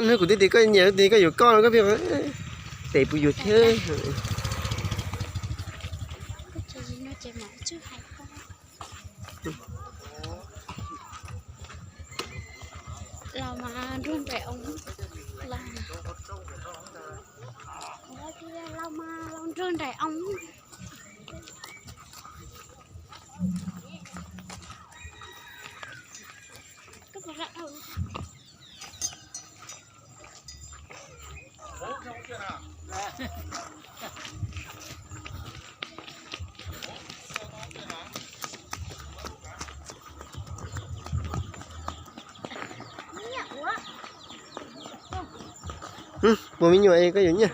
Kuv twb tias koj nyiam, tias koj yuav koj no koj pheej tes puas yuav thiab. Los mas nrog nraim oo, los mas nrog nraim oo. Puas me nyuam es koj yuav nyiaj?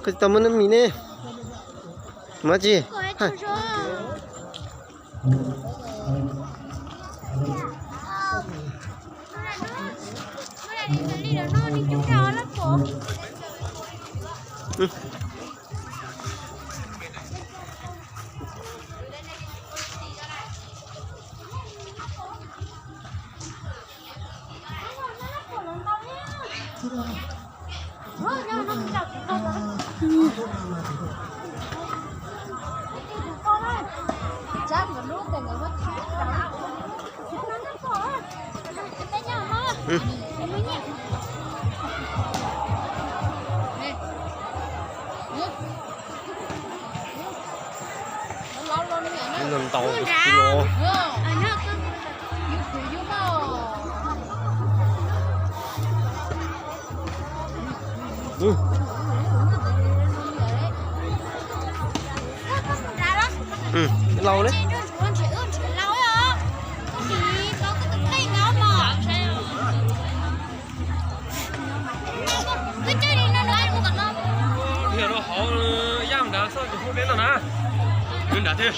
Koj tsis tau muaj nab mis ne. Mas tsis. Ntaus los. Laus ne. Hauv yaj nrad xwb, tus hauv deb no na. Nrad thiab.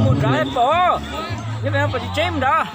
Mus nrad pom, nyob pem pom tsis tseb mus nrad.